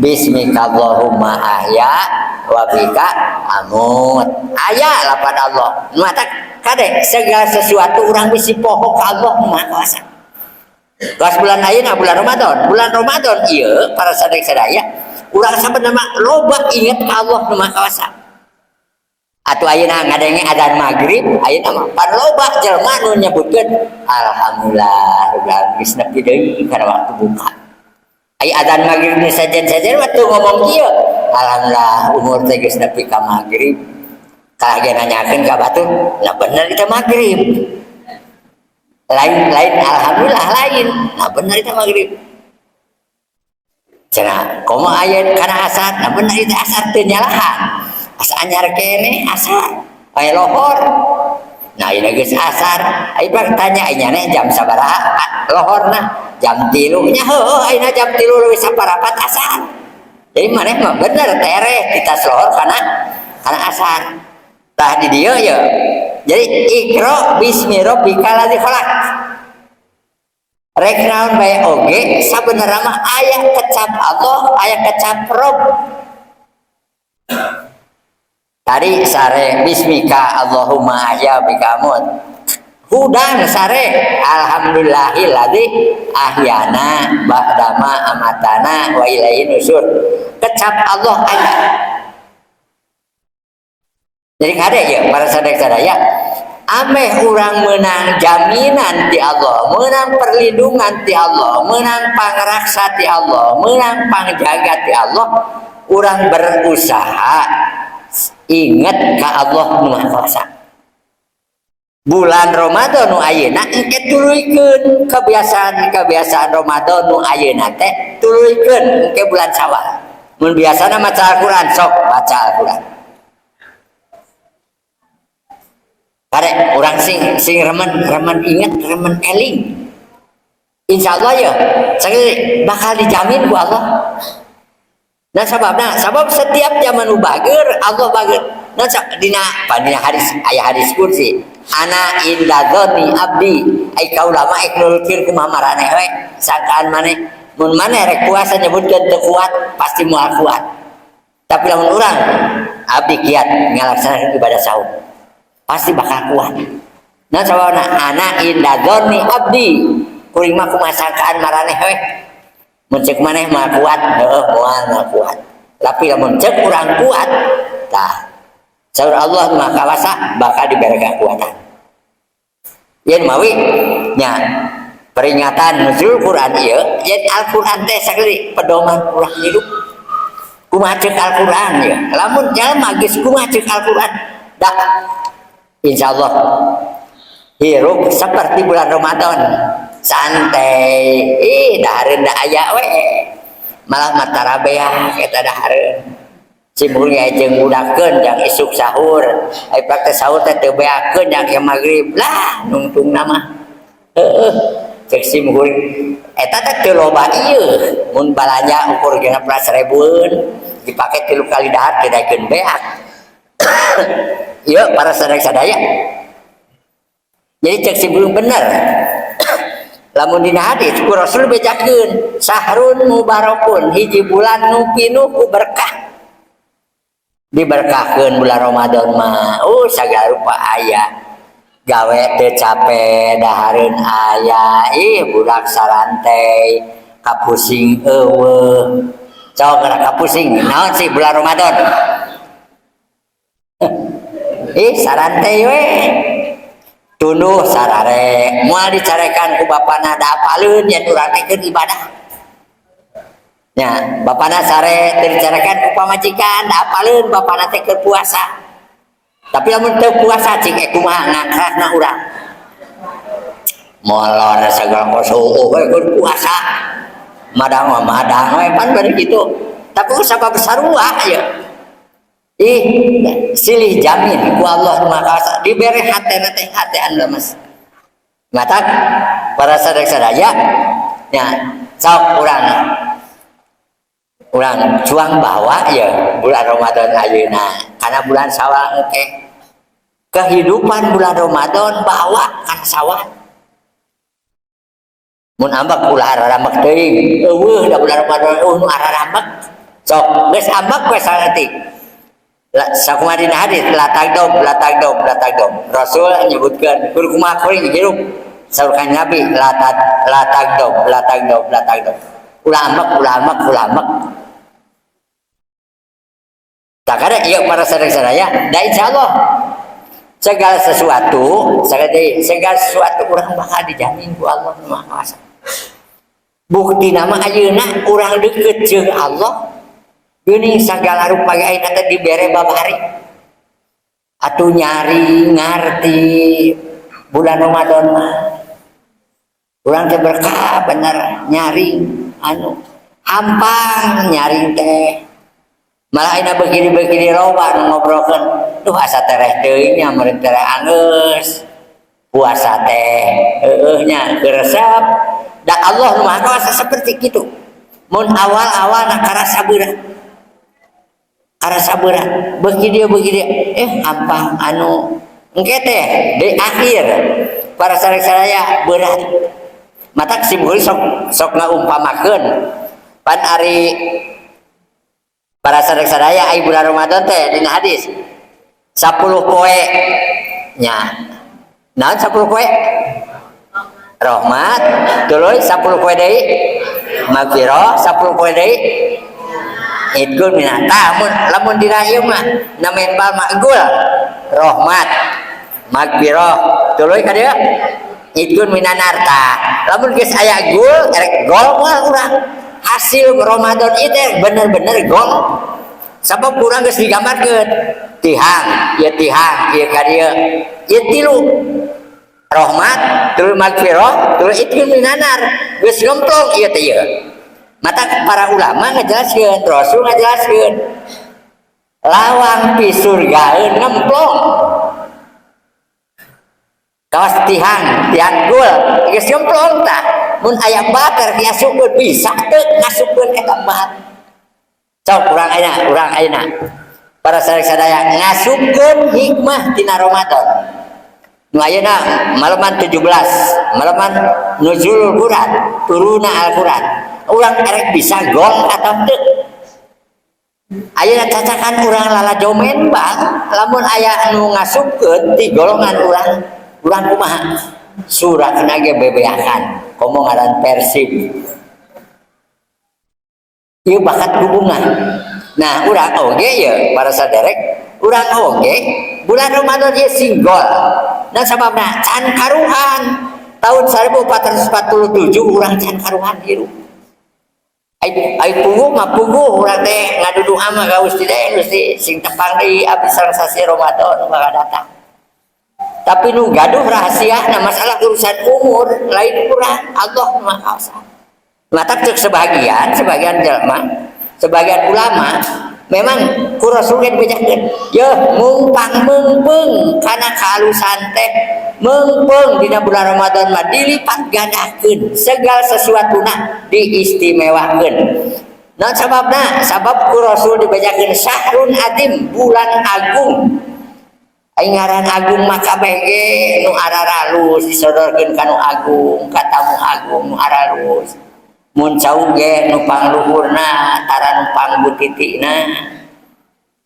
Bismikallahumma ahya wa bika amut. Aya lapan Allah. Matak kade segala sesuatu urang bisi poho ka Allah Maha Kuasa. Kelas bulan ayeuna bulan Ramadan, bulan Ramadan ieu para sadaya sadaya urang sabenerna mah loba inget ka Allah nu Maha Kuasa. Atuh ayeuna ngadenge adzan maghrib, ayeuna mah pan loba jelema nu nyebutkeun alhamdulillah urang geus nepi deui kana waktu buka. Ai adzan maghrib nu sejen-sejen mah teu ngomong kieu. Alhamdulillah umur teh geus nepi ka maghrib. Kalah ge nanyakeun ka batur, lah bener itu maghrib. Lain-lain alhamdulillah lain, nah bener itu maghrib. Cenah komo aya kana asar, nah bener itu asar teu nyalahan. Asa anyar keneh asar, aya lohor. Nah ini geus asar, ai bak tanya nya jam sabaraha lohorna? Jam 3 nya heueuh ayeuna jam 3 leuwih saparapat asar. Jadi maneh mah bener tereh kita lohor kana asar. Tah di dieu ye. Jadi Iqra bismi rabbikal ladzi khalaq. Rek naon bae oge sabenerna mah aya kecap Allah, aya kecap Rob. Tadi sare bismika Allahumma ahya bika amut. Hudang sare alhamdulillahilladzi ahyana ba'dama amatana wa ilaihi nusur. Kecap Allah aya. Jadi kade ya para sadaya-sadaya ameh urang menang jaminan ti Allah, menang perlindungan ti Allah, menang pangraksa ti Allah, menang pangjaga ti Allah, urang berusaha ingat ka Allah nu Maha Kuasa. Bulan Ramadan nu ayeuna engke tuluykeun kebiasaan-kebiasaan Ramadan nu ayeuna teh tuluykeun engke bulan Syawal. Mun biasana maca Al-Qur'an sok baca Al-Qur'an. Kare urang sing remen inget, remen eling. Insya Allah ya, saya bakal dijamin ku Allah. Nah sababna, sabab setiap zaman nu bager, Allah bager. Nah dina, apa, dina hadis, aya hadis kursi. Ana inda dzanni abdi, ai kaula mah ek nulukir kumaha maraneh we, sangkaan maneh. Mun maneh rek puasa nyebutkeun teu kuat, pasti moal kuat. Tapi lamun urang abdi kiat ngalaksanakeun ibadah saum, pasti bakal kuat. Nah sababna ana inda dzanni abdi, kuring mah kumaha sangkaan maraneh we. Mun ceuk maneh mah kuat, heueuh moal mah kuat. Tapi lamun ceuk urang kuat, tah saur Allah Maha Kawasa bakal diberi kekuatan. Yen mawi nya peringatan nuzul Quran ieu, yen Al-Quran teh sakali pedoman urang hidup. Kumaha cek Al-Qur'an ya? Lamun jalma geus kumaha cek Al-Qur'an, da insyaallah hirup seperti bulan Ramadan, santai. Ih, dahareun da aya we, malah matara beak eta dahareun. Simul jeung budakeun jang isuk sahur, ai praktek sahur teh teu beakeun jang ke magrib lah nungtungna mah. Heueuh, cek simkuring eta teh teu loba ieu, mun balanja ukur 16 ribueun dipake tilu kali dahar teu daekeun beak. Ieu para sadaya sadaya, jadi cek simkuring bener lamun dina hadis ku Rasul bejakeun syahrun mubarakun, hiji bulan nu pinuh ku berkah. Diberkahkeun bulan Ramadan mah, oh, sagala rupa aya, gawe teu capek, dahareun aya. Ih, budak sarantai, kapusing euweuh. Cok geura kapusing naon sih bulan Ramadan? Ih, sarantai we, tunduh sarare, moal dicarekan ku bapana, da apaleun yen urang teh keur ibadah nya. Bapana sare, teu dicarekan ku pamajikan, da apaleun bapana teh keur puasa. Tapi lamun teu puasa, cing kumaha ngangkrakna urang? Molor segala koso we, keur puasa madang mah madang we, pan bari kitu. Tapi sabab sarua ya. Ih, silih jamin ku Allah Nu Maha Kuasa, dibere hatena teh hate anda mas matak. Para sadaya sadaya nya, sok urang urang cuang bawa ya bulan Ramadan ayeuna karena bulan Sawal engke. Kehidupan bulan Ramadan bawa kana Sawal. Mun ambek, ulah arambek teuing. Euweuh da bulan Ramadan euweuh nu arambek. Sok geus ambek we saeutik. Sakumaha dina hadis, la tagdob, la tagdob, la tagdob. Rasul nyebutkeun kudu kumaha kuring hirup. Saur Kanjeng Nabi, la tag la tagdob, la tagdob, la tagdob. Ulah ambek, ulah ambek, ulah ambek. Tak ada ieu para sadaya-sadaya, da insyaallah segala sesuatu, segala sesuatu urang bakal dijamin ku Allah Nu Maha Kuasa. Bukti nama ayeuna urang deket jeung Allah, geuning sagala rupa ge ayeuna teh dibere babari. Atuh nyari ngarti bulan Ramadan mah. Urang teh berkah bener nyari anu hampang nyaring teh. Malah ayeuna begini-begini loba nu ngobrolkeun, duh, asa tereh teuing nya, meureun tereh anggeus. Puasa teh heueuh nya keur resep. Da Allah Nu Maha Kuasa seperti kitu. Mun awal-awal na karasa berat. Karasa berat. Beuki dieu beuki dieu, eh, hampang anu engke teh di akhir para sadaya berat. Matak simkuring sok sok ngaumpamakeun, pan ari para sadaya ai bulan Ramadan teh dina hadis 10 poe nya. Naon 10 poe? Rahmat, tuluy 10 poe deui magfirah, 10 poe deui itqun minan. Tah, mun lamun dina ieu mah na main bal mah gol, rahmat, magfirah, tuluy ka dieu itqun minan nar. Tah, lamun geus aya gol, erek gol moal urang? Hasil Ramadan itu bener-bener gol, sabab kurang geus digambarkeun tihang ieu, tihang ieu ka dieu ieu, tilu rahmat, tuluy magfirah, tuluy itqun minan nar, geus ngemplong ieu teh ieu. Mata para ulama ngajelaskeun, Rasul ngajelaskeun lawang pisurgaeun ngemplong kawas tihang, tihang gol geus ngemplong. Tah, mun aya bakar diasupkeun, bisa teu ngasupkeun eta bal? Sok urang ayeuna, urang ayeuna para sadaya ngasupkeun hikmah tina Ramadan nu ayeuna malaman 17, malaman nuzul Quran, turuna Al-Quran. Urang erek bisa gol atau teu ayeuna? Cacakan urang lalajo main bal, lamun aya anu ngasupkeun ti golongan urang, urang kumaha? Surakna ge bebeakan, komo ngaran Persib ieu bakat hubungan. Nah, urang oge ya, para saderek, urang oge bulan Ramadan ieu sing gol. Nah, sababna can karuhan tahun 1447 urang can karuhan hirup. Ai ai puguh mah puguh urang teh ngaduduh mah ka Gusti teh, Gusti, sing tepang deui abdi sareng sasi Ramadan bakal datang. Tapi nu gaduh rahasia, nah, masalah urusan umur lain kurang Allah Maha Kuasa. Mata cek sebagian sebagian jelema, sebagian ulama, memang ku Rasul ge dibejakeun yeuh mung pangmeungpeung kana kaalusan teh. Meungpeung dina bulan Ramadan mah dilipat gandakeun, segala sesuatuna diistimewakeun. Nah, sababna, sabab ku Rasul dibejakeun syahrun azim, bulan agung. Ai ngaran agung mah kabeh ge nu araralus disodorkeun ka nu agung, ka tamu agung nu aralus. Mun cau ge nu pangluhurna, tara nu pangbutitina.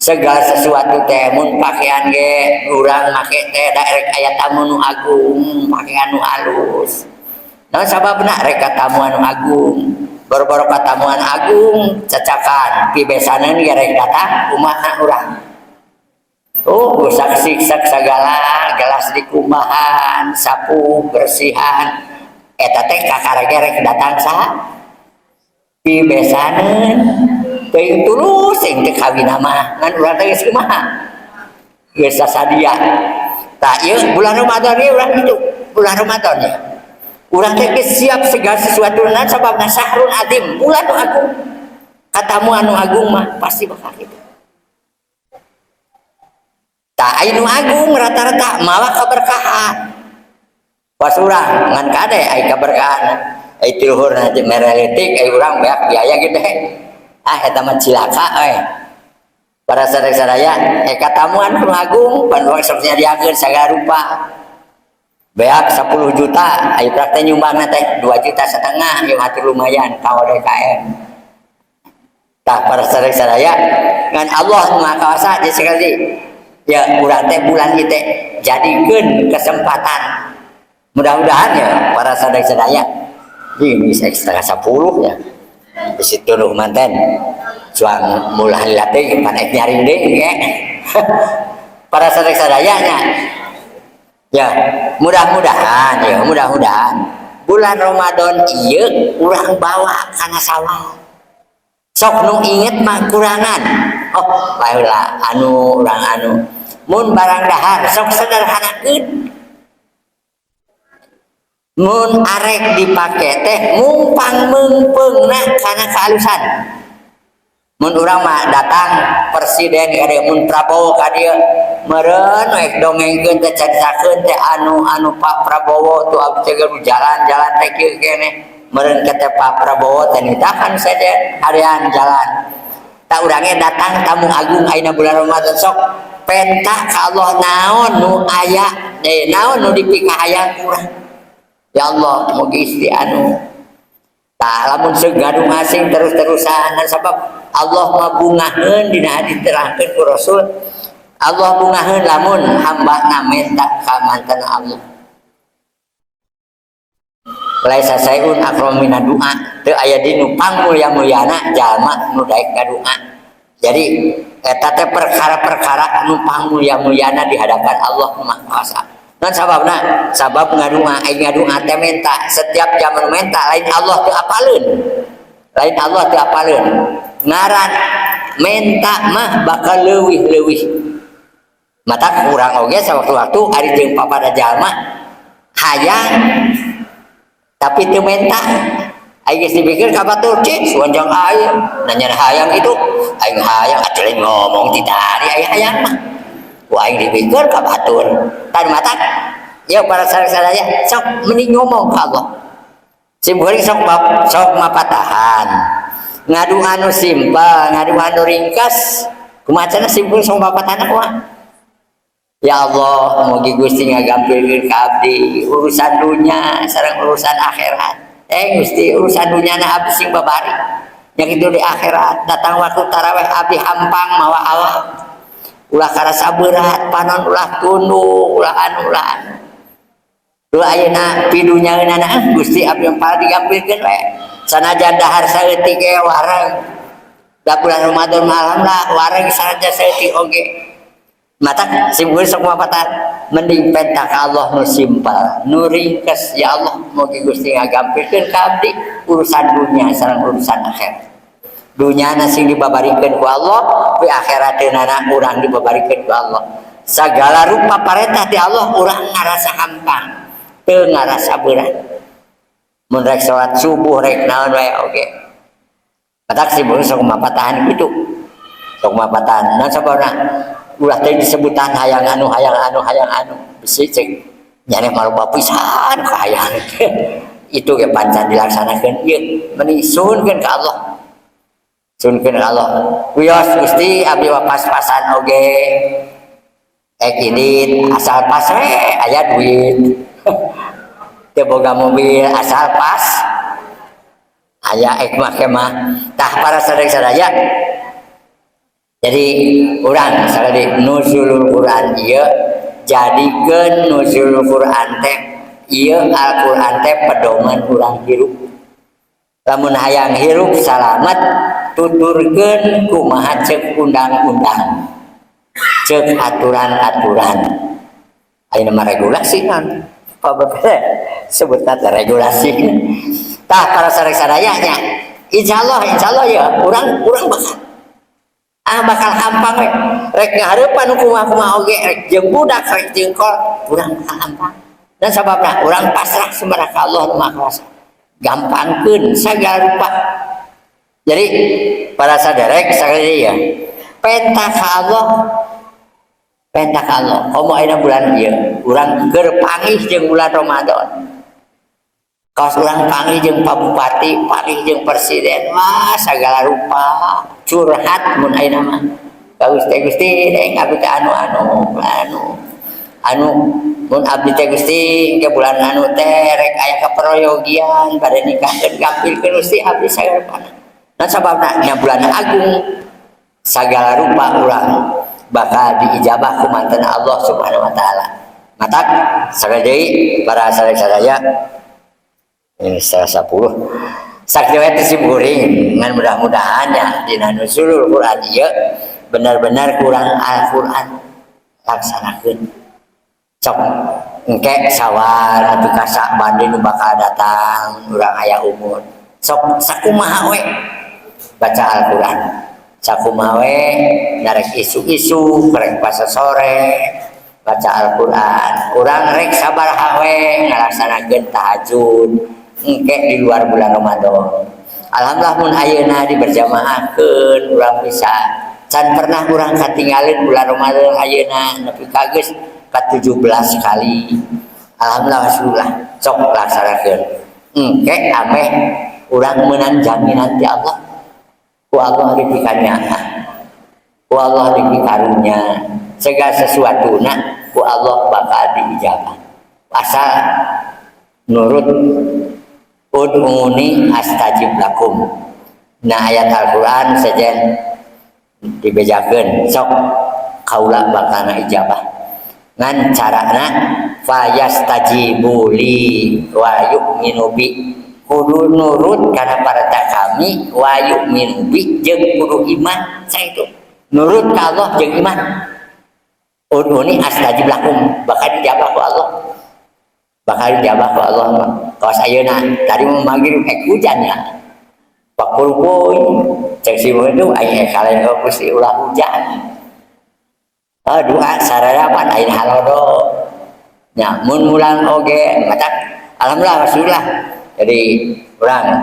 Segala sesuatu teh, mun pakaian ge urang make teh da rek aya tamu nu agung, pakaian nu alus. Nah, sababna rek ka tamu anu agung. Boro-boro katamuan agung, cacakan pibesaneun ge rek datang kumaha urang. Oh, gusak siksak segala, gelas dikumbahan, sapu bersihan. Eta teh kakara ge rek datang saha? Pibesaneun. Teuing tulus teuing teh kawin mah, ngan urang teh geus kumaha? Geus sasadia. Tah, ieu bulan Ramadan ieu urang kitu, bulan Ramadan ya. Urang teh geus siap segala sesuatu, sababna syahrun azim, bulan nu agung. Katamu anu agung mah pasti bakal kitu. Tah, anu agung rata-rata mawa keberkahan. Pas urang ngan kade ai keberkahan. Ai ti luhurna teh mere leutik, ai urang beak biaya gede. Ah, eta mah cilaka we. Para sadaya, eh, katamuan nu agung pan urang sok nyadiakeun sagala rupa. Beak 10 juta, ayo praktek nyumbangna teh 2 juta setengah, ieu mah lumayan ka DKM. Tah, para sadaya, ngan Allah Maha Kuasa. Jadi sekali ya urang teh bulan ieu teh jadikeun kesempatan. Mudah-mudahan ya, para sadaya, ini 9.30 ya di situ nu manten cuang mulah lila teh pan ek nyaring deui ge. Para sadaya nya ya, mudah-mudahan ya, mudah-mudahan bulan Ramadan ieu urang bawa kana Sawal. Sok nu inget mah kurangan, oh baheula anu urang anu mun barang dahar sok sederhanakeun. Mun arek dipake teh mung pangmeungpeungna kana kaalusan. Mun urang mah datang presiden ka dieu, mun Prabowo ka dieu meureun we dongengkeun teh, caritakeun teh anu anu Pak Prabowo tuh abdi teh jalan-jalan teh kieu keneh meureun ke teh Pak Prabowo teh nitahan saja harian jalan. Tak urangnya datang tamu agung ayeuna bulan Ramadan, sok penta ka Allah naon nu aya eh, naon nu dipikahayang urang. Ya Allah, mugi istri anu tak lamun segadung asing terus-terusan, sebab Allah mah bungaheun. Dina hadis terangkeun ku Rasul, Allah bungaheun lamun hamba na minta ka mantan Allah. Laisa syai'un akram mina doa, teu aya di nu pangmulia-muliana jalma nu daek ngadoa. Jadi eta teh perkara-perkara nu pangmulia-muliana di hadapan Allah Maha Kuasa. Kan sababna, sabab ngadua, ai ngadua teh menta setiap zaman, menta lain Allah teu apaleun, lain Allah teu apaleun. Ngaran menta mah bakal leuwih-leuwih. Mata kurang oge sewaktu-waktu ari jeung papada jalma hayang tapi teu menta. Ai geus dipikir ka batur, cik suanjang aing nanya hayang itu, aing hayang atuh lain ngomong ti tadi aing hayang mah. Wah, aing dipikir ka batur tan. Mata ya, para sadaya, sok mending ngomong ka Allah. Sim kuring sok bab, sok mapatahan ngadu anu simpel, ngadu anu ringkas. Kumaha cenah sim kuring sok mapatahan kumaha? Ya Allah, mugi Gusti ngagampilkeun ka abdi urusan dunia sareng urusan akhirat. Eh Gusti, urusan dunia na abdi sing babari. Yang itu di akhirat datang waktu taraweh abdi hampang mawa awak. Ulah karasa berat, panon ulah tunduk, ulah anu, ulah anu. Duh, ayeuna pidunyaeunana, ah, Gusti abdi yang digampilkeun we. Sanajan dahar saeutik ge wareg. Da bulan Ramadan malam lah wareg sanajan saeutik oge. Mata sim kuring sok mapatan mending penta ka Allah nu simpel, nu ringkes. Ya Allah, mugi Gusti ngagampilkeun ka abdi urusan dunia sareng urusan akhirat. Dunyana sing dibabarikeun ku Allah, di akhiratna urang dibabarikeun ku Allah. Segala rupa parentah ti Allah urang ngarasa hampang, teu ngarasa berat. Mun rek salat subuh, rek naon wae oge. Matak si sok mapatahan gitu. Sok mapatahan. Nah, sababna ulah teh disebutan hayang anu, hayang anu, hayang anu, bisi cek nyane malupa pisan hayang itu ge pancan dilaksanakeun ieu. Meni suhunkeun ka Allah, suhunkeun ka Allah. Wios Gusti, abdi mah pas-pasan oge, ek indit asal pas we aya duit, teu boga mobil asal pas aya ek make mah. Tah, para sadaya, jadi urang sakali nuzulul Quran ieu, jadikeun nuzulul Quran teh ieu, Al-Quran teh pedoman urang hirup. Lamun hayang hirup salamet, tuturkeun kumaha cek undang-undang, cek aturan-aturan. Ayeuna mah regulasi kan Pak Bapak sebutna teh regulasi. Tah, para sadaya nya, insyaallah, insyaallah ya, urang urang bakal bakal hampang we. Rek ngahareupan kumaha-kumaha oge, rek jeung budak, rek jeung kol, urang bakal hampang. Dan sababna urang pasrah sumara ka Allah Nu Maha Kuasa, gampangkeun segala rupa. Jadi para saderek sakali ya, penta ka Allah, penta ka Allah. Komo ayeuna bulan ieu urang keur panggih jeung bulan Ramadan, kawas urang panggih jeung Pak Bupati, panggih jeung Presiden, wah, segala rupa curhat. Mun ayeuna mah ka Gusti, "Gusti, deng abdi teh anu anu anu anu, mun abdi teh Gusti ke bulan anu teh rek aya kaperoyogian bade nikahkeun, gampilkeun Gusti abdi sagala rupa." Nah, sababna nya bulan agung, segala rupa urang bakal diijabah ku manten Allah Subhanahu wa Taala. Matak sakali deui, para sadaya, ini salah 10 sakti teh sim kuring ngan mudah-mudahan ya dina nuzulul Quran ieu benar-benar kurang Al-Quran laksanakeun. Sok engke Sawal atau ka Sa'ban nu bakal datang, urang aya umur, sok sakumaha we baca Al-Quran, sakumaha we narek isu-isu, rek pas sore baca Al-Quran, urang rek sabaraha we ngalaksanakeun tahajud engke di luar bulan Ramadan. Alhamdulillah, mun ayeuna diberjamaahkeun urang bisa, can pernah urang katinggalin bulan Ramadan. Ayeuna nepi ka geus ka 17 kali. Alhamdulillah, alhamdulillah. Sok laksanakeun engke, ameh urang menang jaminan ti Allah, ku Allah dipikanya, ku Allah dipikarunya, segala sesuatu ku Allah bakal diijabah asal nurut. Ud'uni astajib lakum. Nah, ayat Al-Quran saja dibejakeun, sok kaula bakal ijabah, ngan carana fayastajibu li wa yu'minu bi, kudu nurut karena parentah kami, wa yu'minu bi, jeung kudu iman. Saya itu nurut ka Allah jeung iman. Ud'uni astajib lakum, bakal dijabah ku Allah, bakal dijabah ku Allah. Kawas ayeuna tadi mau maghrib ek hujan ya, Pak pun cek si itu aing ek kalian ke Gusti ulah hujan. Oh, doa sararapan aing halodo nya mun mulang oge. Mata alhamdulillah, rasulullah. Jadi urang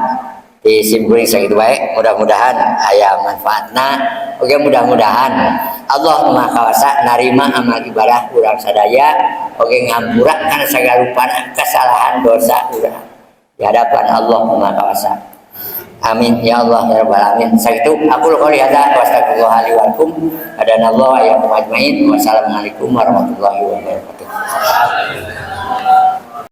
di simkuring sakitu bae, mudah-mudahan aya manfaatna. Oke, mudah-mudahan Allah Maha Kuasa narima amal ibadah urang sadaya, oke ngampura kana sagala rupana kesalahan dosa urang di hadapan Allah Maha Kuasa. Amin ya Allah ya rabbal alamin. Sakitu aku qouli hadza wa astaghfirullah li wa lakum. Hadanallahu wa iyyakum ajmain. Wassalamualaikum warahmatullahi wabarakatuh.